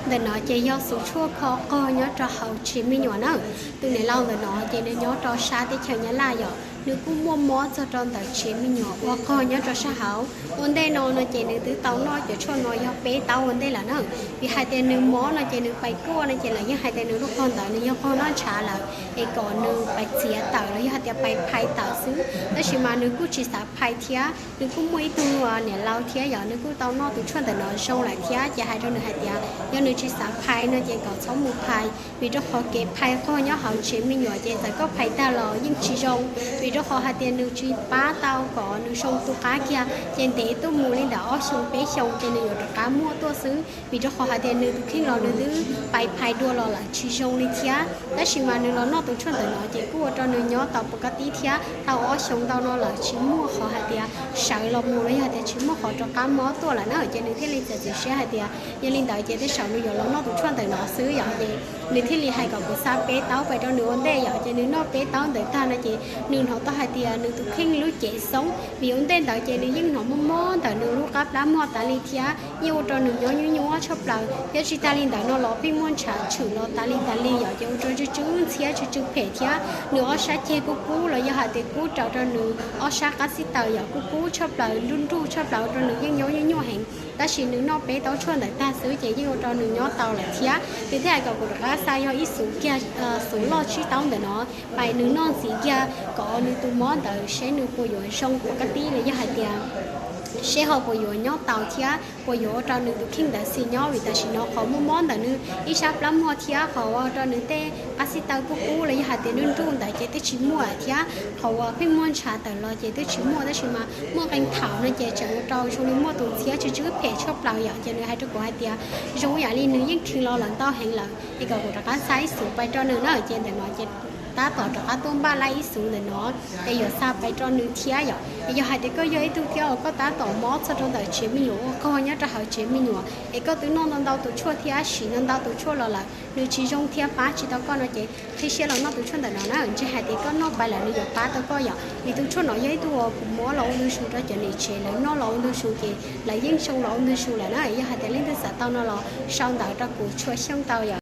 Ntawm no ces yog xuv tshuaj kho qog nyob rau hauv tsev me nyuam na. Tus niam laus ntawm no ces nws nyob rau sab teb chaws Nyab Laj yom, nws kuj muaj mob txog rau ntawm tsev me nyuam ua qog nyob rau sab hauv. Ua ntej no no ces nws twb tau noj cov tshuaj no yog peb taub ua ntej lawm na. Vim hais tias nws mob no ces nws pais kuaj no ces lawv yeej hais tias nws lub qog ntawd nws yog qog noj ntshav lawm es kom nws pais txiav tawm los yog hais tias pais phais tawm xwb. Tab sis mas nws kuj tsis xav phais thiab, nws kuj muaj ib tug niam laus thiab yom, nws kuj tau noj tus tshuaj ntawm no zoo lawm thiab ces hais rau nws hais tias yog nws tsis xav phais no ces kom txhob mus phais, vim rau qhov kev phais qog nyob hauv tsev me nyuam ces txawm koj phais tag los yeej tsis zoo, vim rau qhov hais tias nws tsis pab tau kom nws zoo tu qab kiag ces ntev tuaj mus li ntawm ob xyoos peb xyoos ces nws yuav rov qab muaj tuaj xwb, vim rau qhov hais tias nws tus kheej los nws twb pais phais dua los lawm tsis zoo li thiab. Tab sis mas nws los noj tus tshuaj ntawm no ces kuj ua rau nws nyob tau pov kab tib thiab tau ob xyoos ntau no lawm tsis muaj qhov hais tias sawv los mus los yog hais tias tsis muaj qhov rov qab mob tuaj lawm na, ces nws thiaj li txiav txim siab hais tias yog li ntawd ces tej zaum nws yuav los noj tus tshuaj ntawm no xwb yom. Ces nws thiaj li hais kom kuv xa peb taub pais rau nws ua ntej yom, ces nws noj peb taub ntawd tag no ces nws hnov tau hais tias nws tus kheej lub cev xoob, vim ua ntej ntawd ces nws yeej hnov mob mob ntawm nws lub qab plab muag tas li thiab yeej ua rau nws nyob nyuaj nyuaj tshaj plaws thiab tsis tas li ntawd no los pheej muaj ntshav tshwm los tas li tas li yom, ces ua rau tsw tsw ntxhiab tsw tsw phem thiab nws ob sab ceg kub kub los yog hais tias kub raws rau nws ob sab qab xib taws yom, kub kub tshaj plaws nruj nruj tshaj plaws ua rau nws yeej nyob nyuaj nyuaj heev. Tab sis nws noj peb taub tshuaj ntawd tag xwb ces yeej ua rau nws nyob tau lawm thiab. Nws thiaj hais kom kuv rov qab xa yog ib xuv kiag, xuv loj tsib taub ntawm no pais nws noj ntxiv kiag kom nws tus mob ntawd seb nws puas yuav zoo pov kab tib los yog hais tias seb ho puas yuav nyob tau thiab puas yuav ua rau nws tus kheej ntawd xis nyob, vim tam sim no qhov muaj mob ntawm nws ib sab plab muag thiab qhov ua rau nws tej qab xib taws kub kub los yog hais tias nruj nruj ntawd ces twb tsis muaj thiab qhov uas pheej muaj ntshav tawm los ces twb tsis muaj, tab sis mas muaj qee thaum no ces tseem ua rau zoo li muaj tus ntxhiab tsw tsw phem tshaj plaws yom. Ces nws hais rau kuv hais tias zoo ib yam li nws yeej khiav los lawm ntau heev lawm es kom kuv rov qab xa ib xuv pais rau nws na. Ces ntawm no ces tab tom rov qab tuaj npaj laij ib xuv ntawm no es yuav xa pais rau nws thiab yom. Es yog hais tias koj yog ib tug thiab uas koj tab tom mob txog rau ntawm tsev me nyuam ua qog nyob rau hauv tsev me nyuam es koj twb noj ntau ntau tus tshuaj thiab siv ntau ntau tus tshuaj los lawm nws tsis zoo thiab pab tsis tau koj no ces qhib siab los noj tus tshuaj ntawm no na. Ntshe hais tias koj noj pais lawm nws yuav pab tau koj yom, vim tus tshuaj no yog ib tug uas kuv muab los ua ntu zus rau cov niam tsev lawv noj los ua ntu zus ces lawv yeej zoo los ua ntu zus lawm na. Yog hais tias leej twg xav tau no los sau ntawv rau kuv Tshua Xyooj tau yom.